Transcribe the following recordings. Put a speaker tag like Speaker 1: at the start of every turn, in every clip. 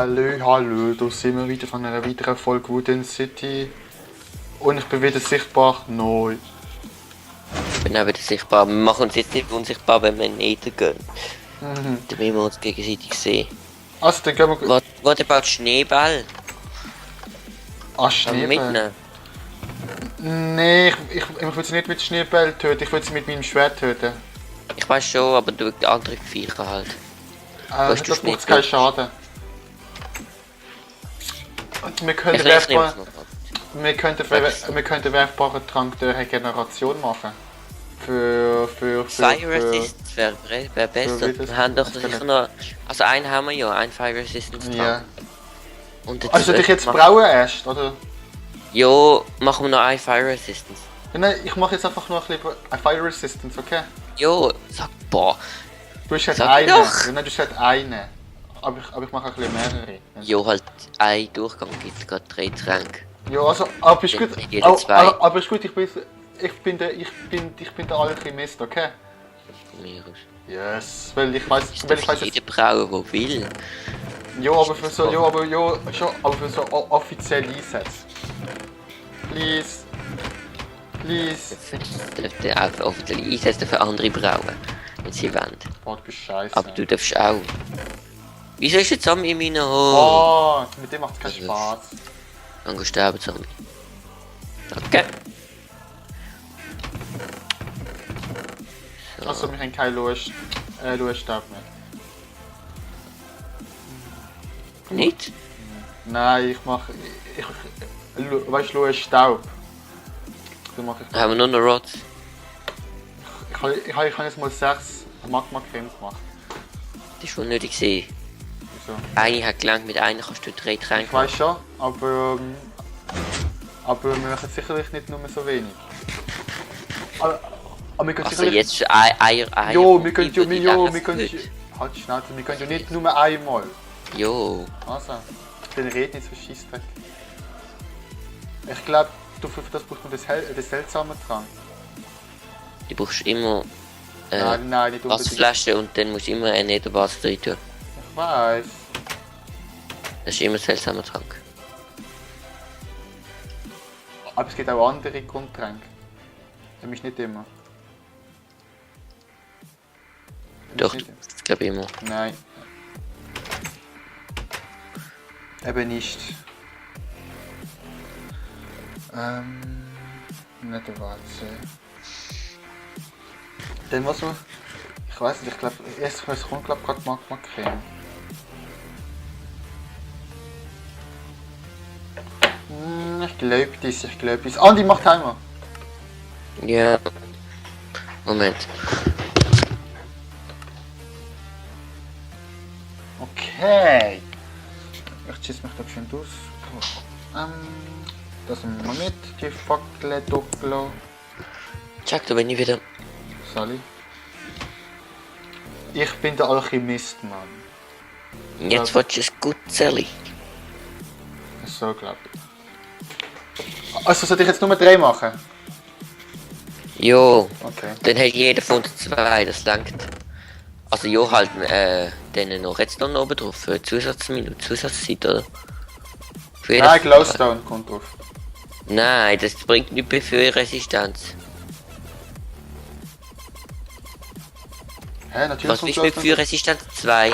Speaker 1: Hallo, hallo, da sind wir wieder von einer weiteren Folge Wooden City. Und ich bin wieder sichtbar neu.
Speaker 2: Ich bin auch wieder sichtbar. Wir machen uns jetzt nicht unsichtbar, wenn wir nicht gehen. Dann müssen wir uns gegenseitig sehen.
Speaker 1: Also, dann gehen wir...
Speaker 2: What about Schneeball?
Speaker 1: Ah,
Speaker 2: Kann man
Speaker 1: Schneeball?
Speaker 2: mitnehmen?
Speaker 1: Nee, ich will sie nicht mit Schneeball töten, ich will sie mit meinem Schwert töten.
Speaker 2: Ich weiß schon, aber du andere Viecher halt. Weißt du
Speaker 1: Das
Speaker 2: Schnee
Speaker 1: macht keinen Schaden. Und wir können werfbaren Trank der Regeneration machen. Für
Speaker 2: Fire Resistance wäre besser. Wir haben doch sicher noch... Also einen haben wir ja, einen Fire Resistance Trank.
Speaker 1: Ja.
Speaker 2: Und der
Speaker 1: Also dich jetzt
Speaker 2: macht-
Speaker 1: brauen erst, oder?
Speaker 2: Jo, machen wir noch einen Fire Resistance.
Speaker 1: Nein, ich mache jetzt einfach nur ein bisschen Fire Resistance, okay?
Speaker 2: Jo, sag boah.
Speaker 1: Du hast halt
Speaker 2: Sag
Speaker 1: eine.
Speaker 2: doch.
Speaker 1: Nein, du hast halt eine. Aber ich mache ein bisschen mehrere.
Speaker 2: Jo, halt ein Durchgang gibt gerade 3 Tränke.
Speaker 1: Ja, also, aber ist gut.
Speaker 2: Jeder zwei.
Speaker 1: Aber ist gut, ich bin der Alchemist, okay?
Speaker 2: Von mir aus.
Speaker 1: Yes, weil ich weiß
Speaker 2: Jeder
Speaker 1: jetzt.
Speaker 2: Brauen, der will.
Speaker 1: Ja, aber für so, aber für so offizielle Einsätze. Please. Please.
Speaker 2: Dürfte auch offiziell einsetzen für andere Brauen, wenn sie wollen.
Speaker 1: Boah, du bist scheiße.
Speaker 2: Aber du darfst auch. Wieso ist der Zombie in meiner Hand?
Speaker 1: Oh, mit dem macht es keinen Spaß.
Speaker 2: Dann gehst du sterben, Zombie. Okay. So.
Speaker 1: Also, wir haben keine Lohenstab mehr.
Speaker 2: Nicht?
Speaker 1: Nein, weißt du, Staub. Dann mache ich.
Speaker 2: Haben wir nur noch Rods?
Speaker 1: Ich habe jetzt mal 6 Magma-Cremes gemacht.
Speaker 2: Das ist wohl nötig gewesen.
Speaker 1: Wieso?
Speaker 2: Eine hat gelangt, mit einer kannst du 3
Speaker 1: Ich
Speaker 2: Tränke.
Speaker 1: weiß schon, aber wir machen sicherlich nicht nur so wenig. Aber wir können
Speaker 2: Also
Speaker 1: sicherlich...
Speaker 2: jetzt Eier.
Speaker 1: Jo, wir können
Speaker 2: über die
Speaker 1: wir können...
Speaker 2: Lebenshütte.
Speaker 1: Halt die Schnauze, wir können ja nicht nur einmal.
Speaker 2: Jo.
Speaker 1: Also, den Reden ist verschießt weg. Ich glaube, für das braucht man das seltsame Trank.
Speaker 2: Du brauchst immer
Speaker 1: Nein, nicht unbedingt.
Speaker 2: Wasserflasche und dann musst du immer ein Wasser drin tun.
Speaker 1: Ich weiß.
Speaker 2: Das ist immer ein seltsamer Trank.
Speaker 1: Aber es gibt auch andere Grundtränke. Nämlich nicht immer.
Speaker 2: Doch,
Speaker 1: Nicht-
Speaker 2: ich glaube immer.
Speaker 1: Nein. Eben nicht. Nicht der Walze. Dann was noch? Ich weiß nicht, ich glaube, erst kommt glaube gerade Magma-Creme. Ich glaube das. Andi macht Timer.
Speaker 2: Ja. Moment.
Speaker 1: Okay. Ich schieße mich da schön aus. Das nehmen wir mit. Die Fackel, Doppler.
Speaker 2: Check, da bin ich wieder.
Speaker 1: Sally. Ich bin der Alchemist, Mann.
Speaker 2: Jetzt willst du es gut zählen.
Speaker 1: So glaube ich. Also sollte ich jetzt nur 3 machen?
Speaker 2: Jo.
Speaker 1: Okay.
Speaker 2: Dann hat jeder von uns 2, das langt. Also jo halt dann noch Redstone oben drauf für Zusatzzeit, oder? Für jeden
Speaker 1: Nein,
Speaker 2: Fall.
Speaker 1: Glowstone kommt drauf.
Speaker 2: Nein, das bringt nicht für Resistenz.
Speaker 1: Hä, natürlich
Speaker 2: Was
Speaker 1: kommt
Speaker 2: ist mit
Speaker 1: Glowstone
Speaker 2: für
Speaker 1: drauf.
Speaker 2: Resistenz 2?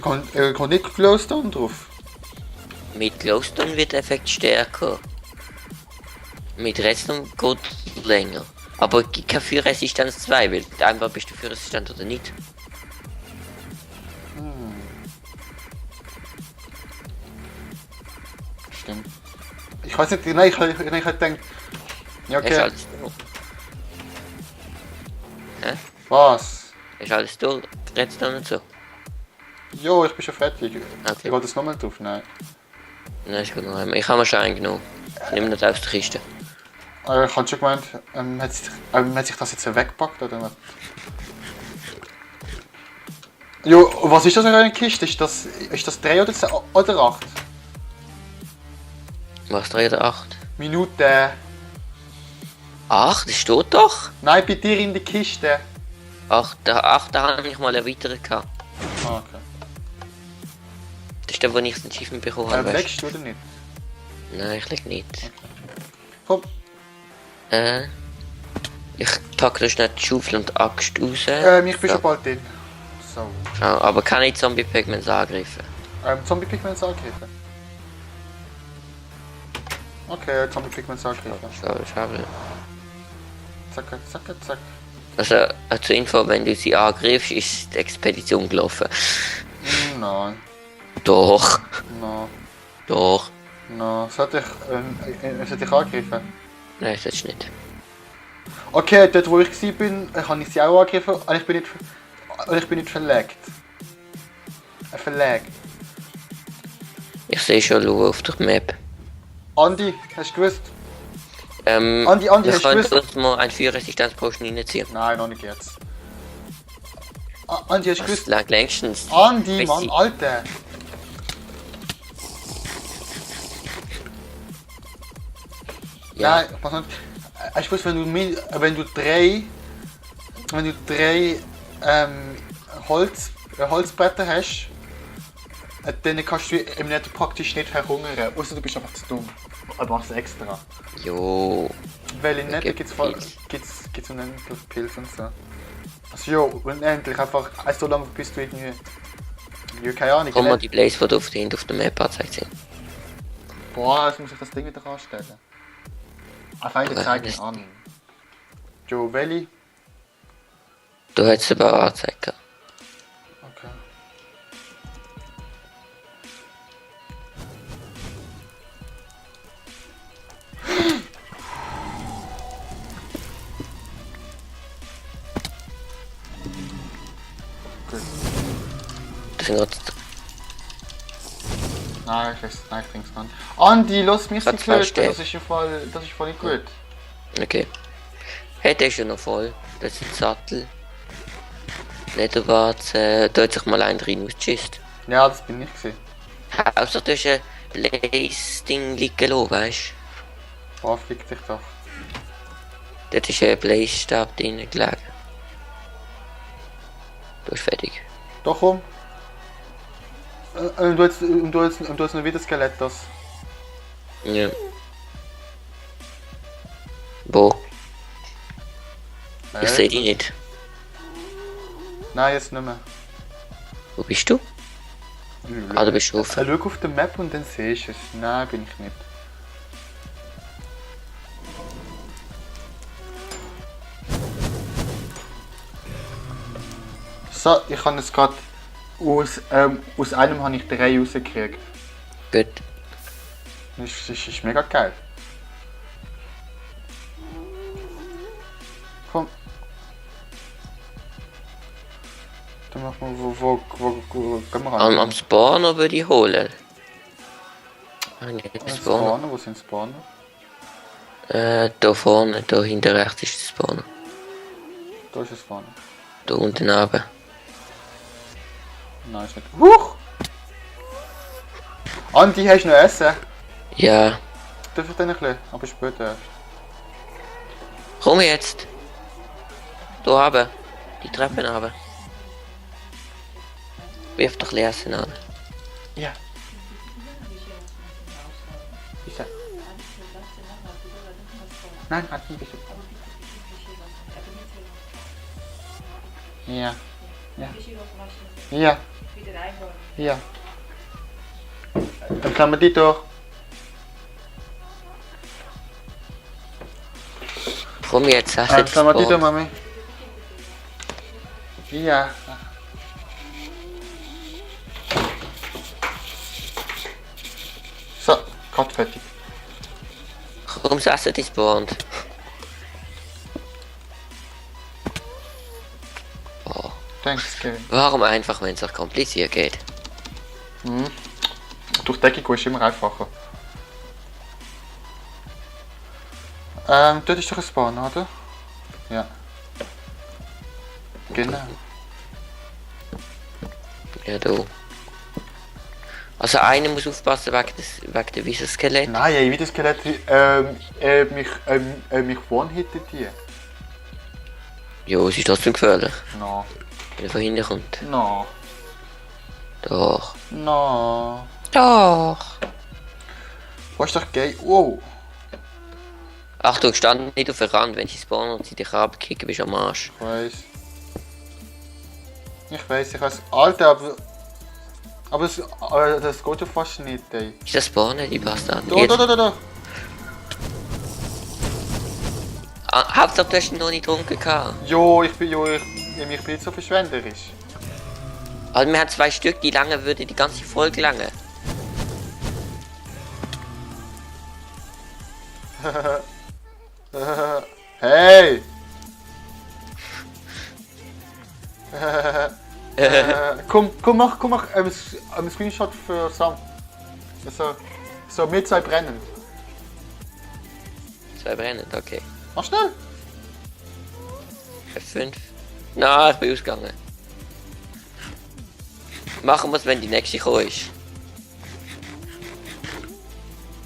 Speaker 1: Kommt nicht Glowstone drauf?
Speaker 2: Mit Glowstone wird der Effekt stärker. Mit Redstone geht länger. Aber es gibt keine für Resistenz 2, weil einfach bist du für Resistenz oder nicht.
Speaker 1: Stimmt. Ich weiß nicht, nein, ich hätte gedacht... Ja,
Speaker 2: Hast du
Speaker 1: okay.
Speaker 2: alles durch? Hä?
Speaker 1: Was?
Speaker 2: Hast du alles durch? Redstone und so?
Speaker 1: Jo, ich bin schon fertig.
Speaker 2: Okay.
Speaker 1: Ich will das nochmal drauf, nein.
Speaker 2: Nein, ist gut noch einmal. Ich habe mir schon eingenommen. Ich nehme das aus der Kiste.
Speaker 1: Ich habe schon gemeint, hat sich das jetzt weggepackt oder was? Jo, was ist das für eine Kiste? Ist das 3 oder 8?
Speaker 2: Was, 3 oder 8?
Speaker 1: Minuten.
Speaker 2: 8? Das steht doch!
Speaker 1: Nein, bei dir in die Kiste.
Speaker 2: 8, da habe ich mal erweitert gehabt.
Speaker 1: Ah, okay.
Speaker 2: letzte, wo ich das Achievement bekommen habe. weißt
Speaker 1: Legst du oder nicht?
Speaker 2: du? Nein, ich leg nicht.
Speaker 1: Komm.
Speaker 2: Ich packe da schnell die Schaufel und die Axt raus.
Speaker 1: Ich bin schon bald drin. So.
Speaker 2: Aber kann ich Zombie-Pigments angreifen?
Speaker 1: Zombie-Pigments angreifen? Okay, Zombie-Pigments angreifen.
Speaker 2: Schade.
Speaker 1: Zack, zack, zack.
Speaker 2: Also, zur Info, wenn du sie angreifst, ist die Expedition gelaufen.
Speaker 1: Nein.
Speaker 2: Doch.
Speaker 1: Nein.
Speaker 2: Doch.
Speaker 1: Nein. Sollte ich angreifen?
Speaker 2: Nein, das ist nicht.
Speaker 1: Okay, dort wo ich war, habe ich sie auch angegriffen und ich bin nicht verlegt. Verlegt.
Speaker 2: Ich sehe schon Lou auf der Map.
Speaker 1: Andi, hast du gewusst? Andi,
Speaker 2: wir
Speaker 1: hast du
Speaker 2: können
Speaker 1: gewusst?
Speaker 2: uns mal ein Feuerresistenzposten reinziehen.
Speaker 1: Nein, noch nicht jetzt. Andi, hast du
Speaker 2: Das
Speaker 1: gewusst?
Speaker 2: lag längstens.
Speaker 1: Andi,
Speaker 2: Bis
Speaker 1: Mann,
Speaker 2: sie-
Speaker 1: Alter!
Speaker 2: Ja,
Speaker 1: Nein, was nicht. Ich weiß, wenn du drei Holzbretter hast, dann kannst du im Netto praktisch nicht verhungern, außer du bist einfach zu dumm. Aber machst extra.
Speaker 2: jo.
Speaker 1: Weil im Netto
Speaker 2: Gibt
Speaker 1: gibt's unendlich Pilze und so. Also ja, unendlich, einfach so lange bis du irgendwie. Ja, keine Ahnung.
Speaker 2: Komm mal die Blaze, die auf der Map angezeigt sind.
Speaker 1: Boah, jetzt muss ich das Ding wieder anstellen. Feinde zeigen an. Joe Valley.
Speaker 2: Du hättest es aber angezeigt.
Speaker 1: Okay. Gut.
Speaker 2: Das sind gerade
Speaker 1: Nein, ich bring's nicht. Andi, lass mich
Speaker 2: Hat
Speaker 1: sie
Speaker 2: zwei
Speaker 1: töten,
Speaker 2: Stäbe.
Speaker 1: das ist voll nicht gut.
Speaker 2: okay. Hey, der ist ja noch voll. Das ist ein Sattel. Lederwarze. Da hat sich mal ein rein ausgeschissen.
Speaker 1: Ja, das bin ich gewesen.
Speaker 2: Außer du hast ein Blaze-Ding liegen lassen, weißt
Speaker 1: Boah, fick dich doch.
Speaker 2: du? Dort ist ein Blaze-Stab drin gelegen. Du bist fertig.
Speaker 1: Doch komm. Und du hast noch wieder Skelettos.
Speaker 2: Ja. Wo? Ich sehe die nicht.
Speaker 1: Nein, jetzt nicht mehr.
Speaker 2: Wo bist du? Ah, du bist auf.
Speaker 1: Schau auf der Map und dann siehst du es. Nein, bin ich nicht. So, ich habe es gerade aus einem habe ich 3 rausgekriegt.
Speaker 2: Gut.
Speaker 1: Das ist mega geil. Komm. Dann machen wir wo gehen wir ran?
Speaker 2: Am Spawner würde ich holen. Ah, nicht Spawner.
Speaker 1: Spawner, wo sind Spawner?
Speaker 2: Da vorne, da hinter rechts ist der Spawner.
Speaker 1: Da ist ein Spawner.
Speaker 2: Da unten oben.
Speaker 1: Nein, ist nicht. Huch! Andi, hast du noch Essen?
Speaker 2: Ja.
Speaker 1: Darf ich dann ein bisschen? Aber später erst.
Speaker 2: Komm jetzt. Da oben. Die Treppen runter. Wirf doch Essen an.
Speaker 1: Ja. Ich sag. Nein, hat ein bisschen. Ja. Ja. Ja. Ja. Dann kann man die durch.
Speaker 2: Komm jetzt, hast du
Speaker 1: Dann
Speaker 2: jetzt
Speaker 1: kann man die durch,
Speaker 2: gespawnt.
Speaker 1: Mami. Ja. So, gerade fertig.
Speaker 2: Komm, das Essen ist gespawnt. Oh.
Speaker 1: Thanks, Kevin.
Speaker 2: Warum einfach, wenn es auch kompliziert geht?
Speaker 1: Mhm. Durch Deckung ist immer einfacher. Dort ist doch ein Spawn, oder? Ja. Genau.
Speaker 2: Ja, du. Also einer muss aufpassen wegen der Wiesenskelett.
Speaker 1: Nein, ey, wie das Skelett mich one-hittet die.
Speaker 2: Jo, es ist trotzdem gefährlich,
Speaker 1: No.
Speaker 2: wenn er von hinten kommt.
Speaker 1: No.
Speaker 2: Doch.
Speaker 1: No.
Speaker 2: doch!
Speaker 1: Wo ist doch gay? Wow.
Speaker 2: Achtung, stand nicht auf der Rand, wenn sie spawnen und sie dich abkicken, bist du am Arsch.
Speaker 1: Ich weiß, Alter, aber das geht ja fast nicht, ey.
Speaker 2: Ist das spawnen, die Bastard?
Speaker 1: Da.
Speaker 2: Hauptsache, du hast ihn noch nicht getrunken gehabt.
Speaker 1: Ich bin jetzt so verschwenderisch.
Speaker 2: Also wir haben 2 Stück, die lange würde die ganze Folge lange.
Speaker 1: Hey! Komm, mach einen Screenshot für Sam. So mit 2 brennen.
Speaker 2: 2 brennend, okay.
Speaker 1: Mach schnell!
Speaker 2: F5. Na, ich bin ausgegangen. Machen wir es, wenn die nächste gekommen ist.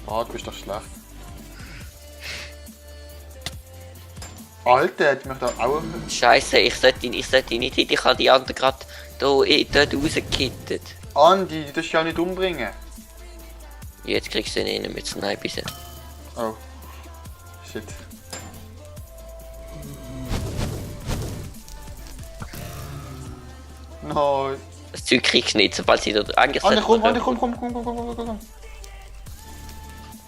Speaker 1: Ah, du bist doch schlecht. Alter, ich möchte auch.
Speaker 2: Scheiße, ich sollte ihn nicht hitten. Ich habe die andere gerade dort rausgekittet.
Speaker 1: Andi, du darfst ja auch nicht umbringen.
Speaker 2: Jetzt kriegst du ihn rein mit Snipern.
Speaker 1: Oh. Shit. No.
Speaker 2: Das Zeug kriegst du nicht, sobald sie dort angesetzt
Speaker 1: Andi, komm.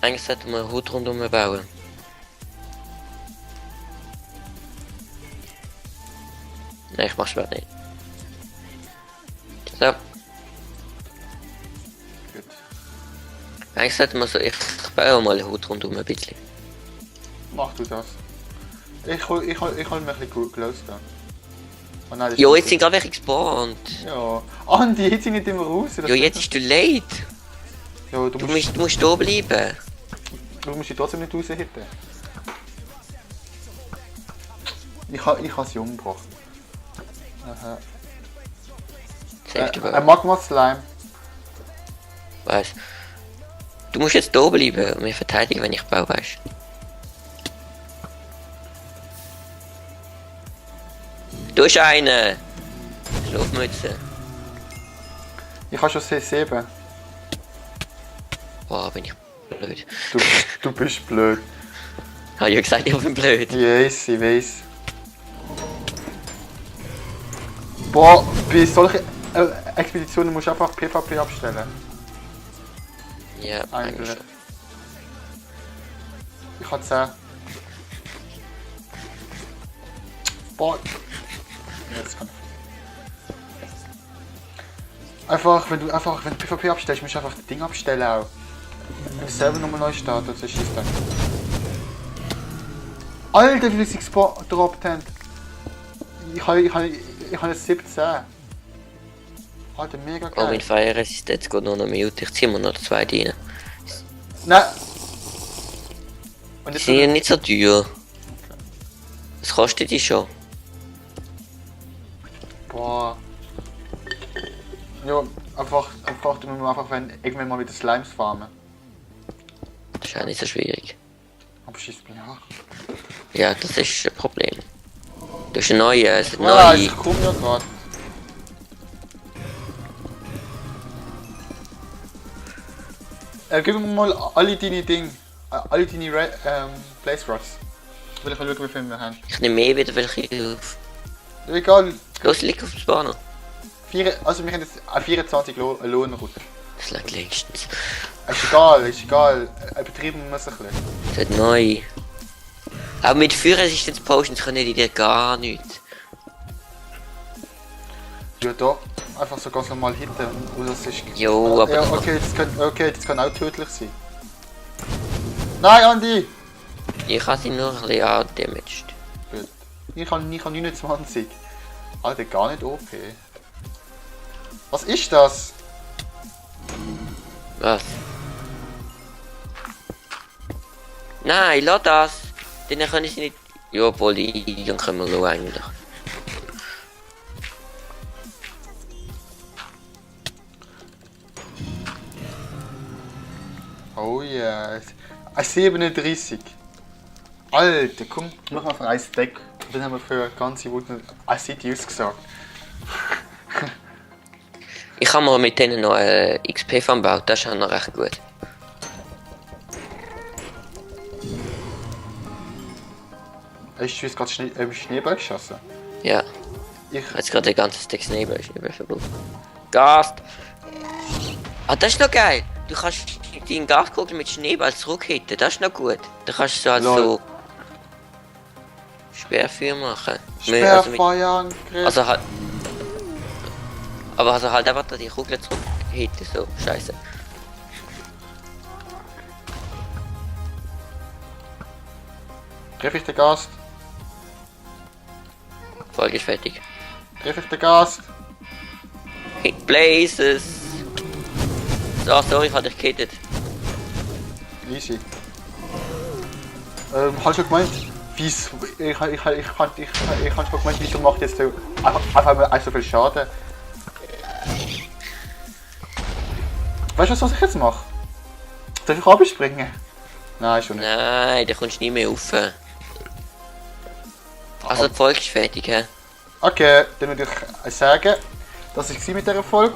Speaker 2: Eigentlich sollten wir einen Hut rundum bauen. Nein, ich mach's mal nicht. So.
Speaker 1: Gut.
Speaker 2: Eigentlich sollten wir so, ich baue mal einen Hut rundum ein bisschen.
Speaker 1: Mach du das. Ich hol mir ein bisschen Glowstone. Oh nein, das
Speaker 2: Jo,
Speaker 1: ist
Speaker 2: jetzt sind gerade welche gespawnt.
Speaker 1: Ja. Andi, jetzt sind nicht immer raus.
Speaker 2: Jo, jetzt ist du late.
Speaker 1: Ja,
Speaker 2: Du musst da bleiben.
Speaker 1: du musst dich trotzdem nicht raushitten. Ich habe sie umgebracht. Aha.
Speaker 2: Safe du
Speaker 1: Ein Magma Slime.
Speaker 2: Weißt du musst jetzt da bleiben und mich verteidigen, wenn ich baue, weißt du? ist eine! Schlafmütze.
Speaker 1: Ich habe schon C7.
Speaker 2: Boah, bin ich blöd.
Speaker 1: Du bist blöd.
Speaker 2: Hab ich ja gesagt, ich bin blöd.
Speaker 1: Yes, ich weiß. Boah, bei solchen Expeditionen musst du einfach PvP abstellen.
Speaker 2: Ja, eigentlich schon.
Speaker 1: Ich habe 10. Boah. Jetzt kann ich. Wenn du PvP abstellst, musst du einfach das Ding abstellen auch. Wenn du selber nochmal neu starten, das ist dann. Alter, wie viel sie gedroppt haben. Ich habe 17. Alter, mega
Speaker 2: Oh, mein
Speaker 1: geil.
Speaker 2: Feuerresistenz geht nur noch Minute. Ich zieh mir noch 2 rein.
Speaker 1: Nein! Und
Speaker 2: Die
Speaker 1: jetzt
Speaker 2: sind ja nicht so teuer. Was kostet die schon?
Speaker 1: Boah. Ja, einfach wenn irgendwann mal wieder Slimes farmen.
Speaker 2: Das ist auch nicht so schwierig.
Speaker 1: Aber schießt mich nach.
Speaker 2: Ja, das ist ein Problem. Du hast eine neue,
Speaker 1: Ja,
Speaker 2: neue.
Speaker 1: ich komm ja gerade. Gib mir mal alle deine Dinge. Alle deine Blaze Rods. Will ich mal schauen, wie viel wir haben.
Speaker 2: Ich nehme mehr wieder welche auf.
Speaker 1: Egal.
Speaker 2: Los, lieg auf dem Spawner.
Speaker 1: Also wir haben jetzt 24 Lohnroute.
Speaker 2: Das lag längstens.
Speaker 1: Ist egal. Betreiben wir es ein bisschen.
Speaker 2: Das wird neu. Aber mit Feuerresistenz Potions können die dir gar nichts.
Speaker 1: Ja, da. Einfach so ganz normal hitten. Und das ist...
Speaker 2: Jo, aber
Speaker 1: Ja, okay, das kann auch tödlich sein. Nein, Andi!
Speaker 2: ich habe sie nur ein bisschen angedamaged.
Speaker 1: Gut. Ich habe 29. Alter, gar nicht OP. Was ist das?
Speaker 2: Was? Nein, lass das! Dann können sie nicht... Ja, obwohl die dann können wir schauen eigentlich.
Speaker 1: Oh ja. Yes. 37. Alter, komm, mach mal für ein Stack. Dann haben wir für eine ganze Woche eine City ausgesagt.
Speaker 2: Ich habe mir mit denen noch XP-Farm gebaut, das ist auch noch recht gut.
Speaker 1: Hast du jetzt gerade Schneeball geschossen?
Speaker 2: Ja,
Speaker 1: Ich.
Speaker 2: jetzt gerade den ganzen Stack Schneeball verbraucht. Gast! Ah, das ist noch geil! Du kannst deinen Gaskugel mit Schneeball zurückhitten, das ist noch gut. Da kannst du halt
Speaker 1: Lol.
Speaker 2: so Sperrfeuer machen.
Speaker 1: Sperrfeuerangriff.
Speaker 2: Also halt. Aber also halt einfach da die Kugel zurückhitten, so, scheiße.
Speaker 1: Triff ich den Gast?
Speaker 2: Folge ist fertig.
Speaker 1: Triff ich den Gast?
Speaker 2: Hit Blazes! So, sorry, ich hab dich gehittet.
Speaker 1: Easy. Hast du gemeint? Wieso? Ich kann schon gemeint, wieso macht jetzt so einfach mal so viel Schaden? Weißt du, was ich jetzt mache? Darf ich abspringen? Nein, schon nicht.
Speaker 2: Nein, da kommst du nie mehr rauf. Also die Folge ist fertig, hä?
Speaker 1: Okay, dann würde ich sagen, das war mit dieser Folge.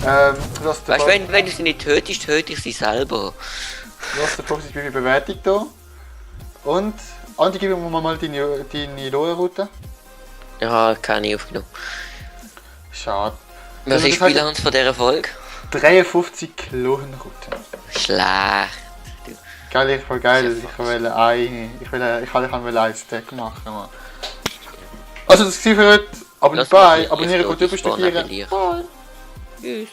Speaker 2: Weißt du, wenn du sie nicht tötest, töte ich sie selber.
Speaker 1: Lass den Fokus bei meiner Bewertung da. Und, Andi, gib mir mal deine Lore-Route.
Speaker 2: Ja, keine aufgenommen.
Speaker 1: Schade.
Speaker 2: Was ist die Bilanz von dieser Folge?
Speaker 1: 53 Klonrouten.
Speaker 2: Schlecht.
Speaker 1: Geil, ich voll geil. Ich will ein Stack machen. Man. Also das war für heute. Abonniert, abonnieren, gut überstudieren.
Speaker 2: Tschüss.